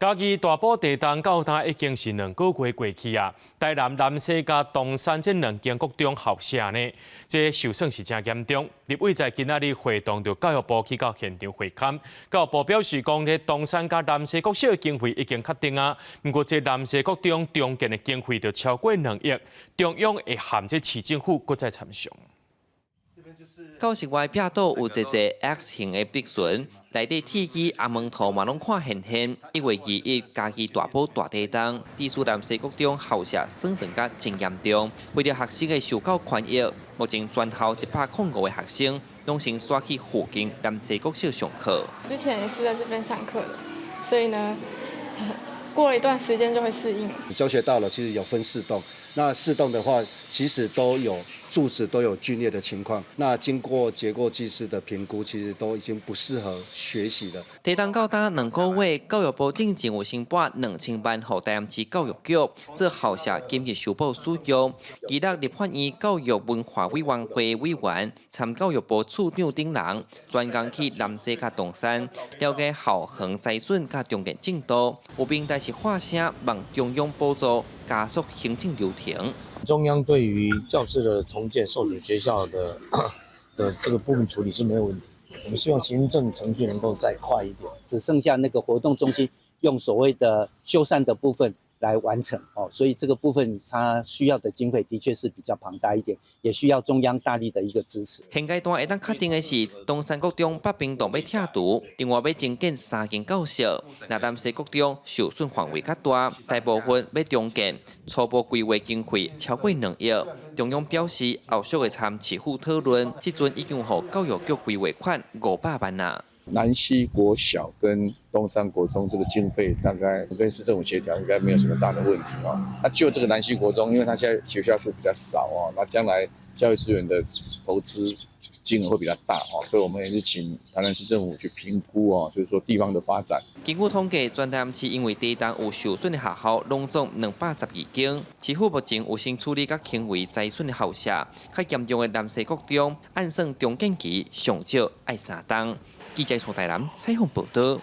嘉義大埔地動到今已經是2個月過去啊！台南南勢佮東山這兩間國中校舍呢，這受損是真嚴重。立委在今仔日會同著教育部去到現場會勘，教育部表示講，這東山佮南勢國小的經費已經確定啊。毋過這南勢國中重建的經費就超過2億，中央會函這市政府閣再參詳。教室外壁都有一個 X 型的篦痕，內底鐵枝紅毛塗嘛攏看現現。1月21，嘉義大埔大地動，致使南勢國中校舍損斷甲真嚴重。為著學生的受教權益，目前全校105個學生攏先徙去附近南勢國小上課。之前也是在這邊上課的，所以呢，過了一段時間就會適應。教學大樓其實有分四棟，那四棟的話，其實都有柱子都有龜裂的情況。那經過結構技師的評估，其實都已經不適合學習了。地動到今2個月，教育部進前有先撥2000萬予台南市教育局做校舍緊急修補使用。其他立法院教育文化委員會委員參教育部處長等人，專工去南勢佮東山了解校園災損佮重建進度。有平台是發聲望中央補助，加速行政流程。中央對於教室的重建、受損學校的這個部分處理是沒有問題。我們希望行政程序能夠再快一點。只剩下那個活動中心用所謂的修繕的部分來完成哦，所以這個部分它需要的經費的確是比較龐大一點，也需要中央大力的一個支持。現階段會當確定的是，東山國中北平棟欲拆除，另外欲增建三間教室。若南勢國中受損範圍較大，大部分欲重建，初步規劃經費超過2億。中央表示後續會參市府討論，這陣已經予教育局規劃款500萬啦。南勢國小跟東山國中這個經費大概跟市政府協調，應該沒有什麼大的問題哦。那就這個南勢國中，因為它現在學校數比較少哦，那將來教育資源的投資金額會比較大哦，所以我們也是請台南市政府去評估哦，就是說地方的發展。根據統計，全台南市因為地動有受損的學校，攏總212間。市府目前有先處理較輕微災損的校舍，較嚴重的南勢國中，按算重建期上少愛3冬。記者宋台南採訪報道。